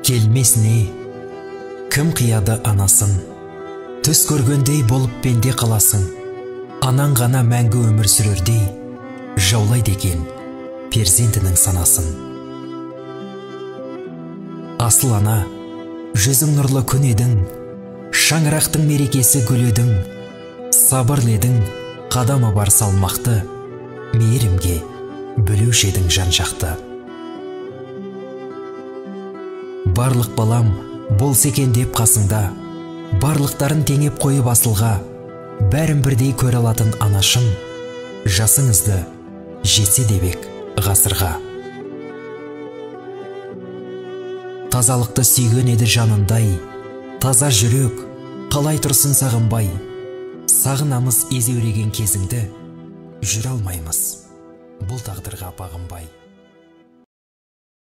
Келмесіне кім қияды анасын, түс көргендей болып пенде қаласың. Анаң ғана мәңгі өмір сүрердей жаулайды екен перзентінің санасын. Асыл ана, жүзің нұрлы күн едің, шаңырақтың мерекесі гүл едің, сабырлы едің, қадамы бар салмақты, мейірімге бөлеуші едің жан-жақты. Барлық балам болса екен деп қасыңда, барлықтарын теңеп қойып асылға, бәрін бірдей көре алатын анашым, жасыңызды жетсе дебек ғасырға. Тазалықты сүйген еді жанындай, таза жүрек қалай тұрсын сағынбай. Сағынамыз езеуреген кезіңді, жүре алмаймыз бұл тағдырға бағынбай.